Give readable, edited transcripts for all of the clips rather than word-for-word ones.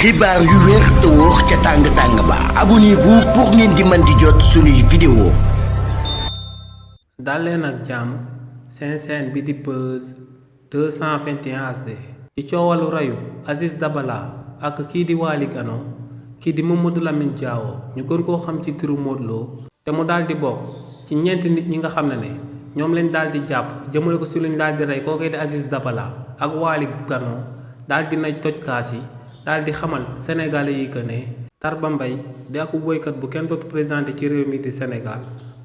xibaar yu wér te wóor ca tàng-tàng ba abonnez-vous pour ngeen di mën di jot suñuy vidéo. dal leen ak jàmm seen chaîne bi di Buzz 221 HD ci coowalu rayu Aziz Dabala ak kii di Waly Gano kii di Mamadou Lamine Diawo ñu gën koo xam ci turu Modou Lo te mu daal di bokk ci ñeenti nit ñi nga xam ne ñoom lañ daal di jàpp jëmale ko si luñ daal di rey kookee di Aziz Dabala ak Waly Gano daal di nañ toj kaas yi daal di xamal sénégalais yi que ne Tarba Mbaye di ak woykat bu kenn dootu présenté ci réew mi di Sénégal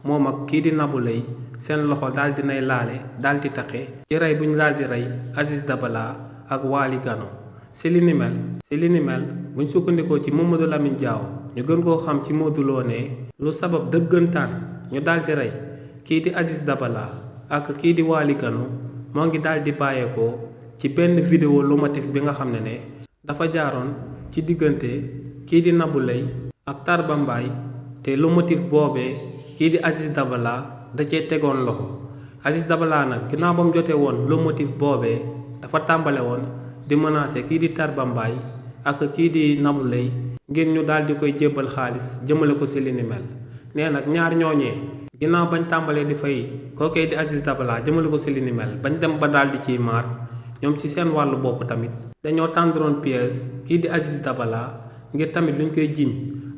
moom ak kii di Nabou Leye seen loxo daal di nay laale daal di taxe ci rey bu ñu daal di rey Aziz Dabala ak Waly Gano si li ni mel buñ sukkandikoo ci Mamadou Lamine Diawo ñu gën koo xam ci Modou Lo ne lu sabab dëggantaan ñu daal di rey kii di Aziz Dabala ak kii di Waly Gano moo ngi daal di bàyyeekoo ci benn vidéo lomotif bi nga xam ne dafa jaaroon ci diggante kii di Nabou Leye ak Tarba Mbaye te lomotif boobee kii di Aziz Dabala da cee tegoon loxo Aziz Dabala nag ginnaaw ba mu jotee woon lomotif boobee dafa tàmbale woon di menacer kii di Tarba Mbaye ak kii di Nabou Leye ngir ñu daal di koy jébbal xaalis jëmale ko si li ni mel nee nag ñaar ñooñee ginnaaw bañ tàmbalee di fay kookee di Aziz Dabala jëmale ko si li ni mel bañ dem ba daal di ciy maar ñoom ci seen wàllu bopp tamit dañoo tendroon piège kii di Aziz Dabala ngir tamit luñ koy jiñ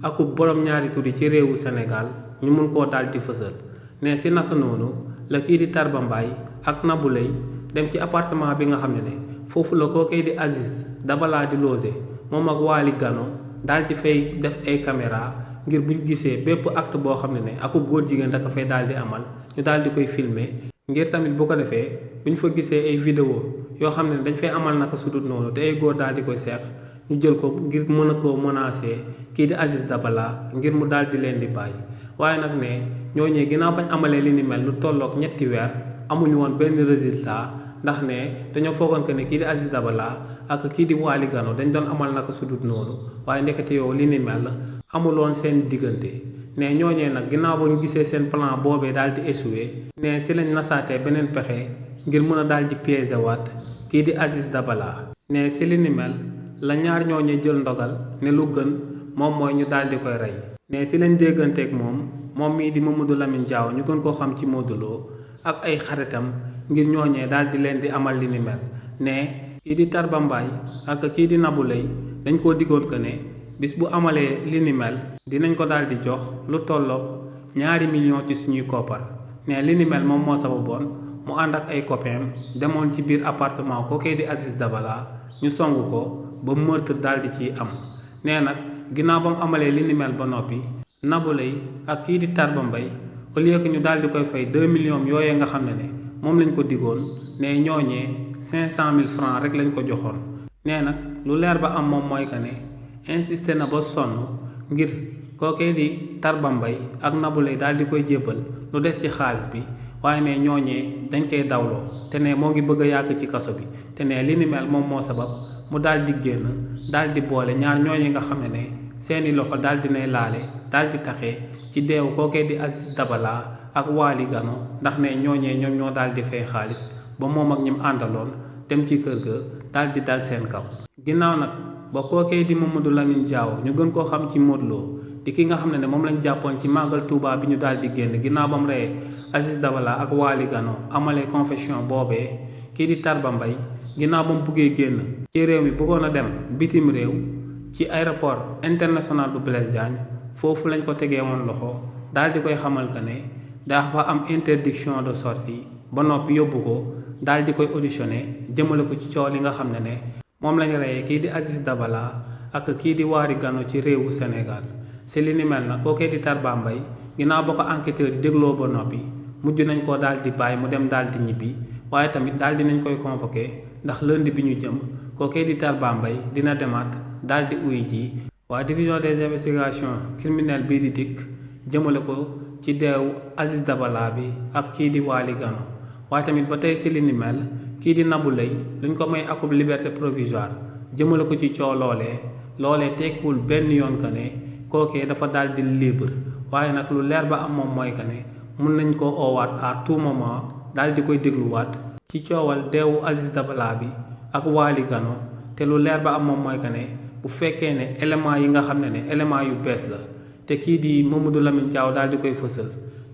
ak borom ñaari tur yi ci réewu Sénégal ñu mun koo daal di fësal ne si naka noonu la kii di Tarba Mbaye ak Nabou Leye dem ci appartement bi nga xam ne foofu la kookee di Aziz Dabala di logé moom ak Waly Gano daal di fay def ay caméra ngir buñ gisee bépp acte boo xam ne akub góor jigéen da ko fay daal di amal ñu daal di koy filmer ngir tamit bu ko defee buñ fa gisee ay vidéo yoo xam ne dañ fay amal naka sudut noonu te ay góor daal di koy seex ñu jël ko ngir mën a koo menacer kii di Aziz Dabala ngir mu daal di leen di bàyyi waaye nag ne ñooñee ginnaaw bañ amalee li ni mel lu tolloog ñetti weer amuñu woon benn résultat ndax ne dañoo foogoon que ne kii di Aziz Dabala ak kii di Waly Gano dañ doon amal naka sudut noonu waaye ndekete yow li ni mel amuloon seen diggante ne ñooñee nag ginnaaw ba ñu gisee seen plan boobee daal di échoué ne si lañ nasaatee beneen pexe ngir mën a daal di piéger waat kii di Aziz Dabala ne si li ni mel la ñaar ñooñee jël ndogal ne lu gën moom mooy ñu daal di koy rey ne si lañ dégganteeg moom mii di Mamadou Lamine Diawo ñu gën koo xam ci Modou Lo ak ay xaritam ngir ñooñee daal di leen di amal li ni mel ne kii di Tarba Mbaye ak kii di Nabou Leye dañ koo diggoon que ne bis bu amalee li ni mel dinañ ko daal di jox lu tolloog 2 millions ci suñuy koppar ne li ni mel moom moo sababoon mu ànd ak ay copains demoon ci biir appartement kookee di Aziz Dabala ñu song ko ba meurtre daal di ciy am nee nag ginnaaw ba mu amalee li ni mel ba noppi Nabou Leye ak kii di Tarba Mbaye au lieu que ñu daal di koy fay 2 millions yooyee nga xam ne moom lañ ko diggoon ne ñooñee 500 000 francs rek lañ ko joxoon nee nag lu leer ba am moom mooy que ne insisté na ba sonn ngir kookee di Tarba Mbaye ak Nabou Leye daal di koy jébbal lu des ci xaalis bi waaye ne ñooñee dañ koy dawloo te ne moo ngi bëgg a yàgg ci kaso bi te ne li ni mel moom moo sabab mu daal di génn daal di boole ñaar ñooñee nga xam ne seeni loxo daal di nay laale daal di taxee ci deewu kookee di Aziz Dabala ak Waly Gano ndax ne ñooñee ñoom ñoo daal di fay xaalis ba moom ak ñim àndaloon dem ci kër ga daal di dal seen kaw ginnaaw nag ba kookee di Mamadou Lamine Diawo ñu gën koo xam ci Modou Lo di ki nga xam ne moom lañ jàppoon ci màggal Touba bi ñu daal di génn ginnaaw ba mu reyee Aziz Dabala ak Waly Gano amalee confession boobee kii di Tarba Mbaye ginnaaw ba mu buggee génn ci réew mi bëggoon a dem bitim réew ci aéroport international bu Blaise Diagne foofu lañ ko tegee woon loxo daal di koy xamal que ne dafa am interdiction de sortie ba noppi yóbbu ko daal di koy auditionné jëmale ko ci coow li nga xam ne moom lañ reyee kii di Aziz Dabala ak kii di Waly Gano ci réewu Sénégal si li ni mel na kookee di Tarba Mbaye ginnaaw ba ko enquêteur yi dégloo ba noppi mujj nañ koo daal di bàyyi mu dem daal di ñibbi waaye tamit daal di nañ koy convoqué ndax lundi bi ñu jëm kookee di Tarba Mbaye dina demaat daal di uy ji waa division des investigations criminelles bii di dikk jëmale ko ci deewu Aziz Dabala bi ak kii di Waly Gano waaye tamit ba tey si li ni mel kii di Nabou Leye luñ ko may akub liberté provisoire jëmale ko ci coow loolee tekkiwul benn yoon que ne kookee dafa daal di libre waaye nag lu leer ba am moom mooy que ne mun nañ koo oowaat à tout moment daal di koy dégluwaat ci coowal deewu Aziz Dabala bi ak Waly Gano te lu leer ba am moom mooy que ne bu fekkee ne élément yi nga xam ne élément yu bees la te kii di Mamadou Lamine Diaw daal di koy fësal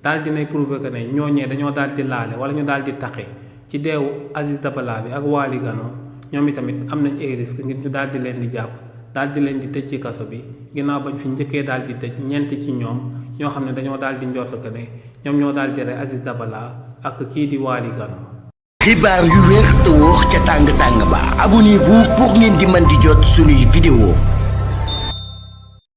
daal dinay prouver que ne ñooñee dañoo daal di laale wala ñu daal di taqe ci deewu Aziz Dabala bi ak Waly Gano ñoom itamit am nañ ay risque ngir ñu daal di leen di jàpp daal di leen di tëj ci kaso bi ginnaaw bañ fi njëkkee daal di tëj ñeent ci ñoom ñoo xam ne dañoo daal di njort que ne ñoom ñoo daal di rey Aziz Dabala ak kii di Waly Gano. xibaar yu wér te wóor ca tàng tàng ba abonnez-vous pour ngeen di mën di jot suñuy vidéo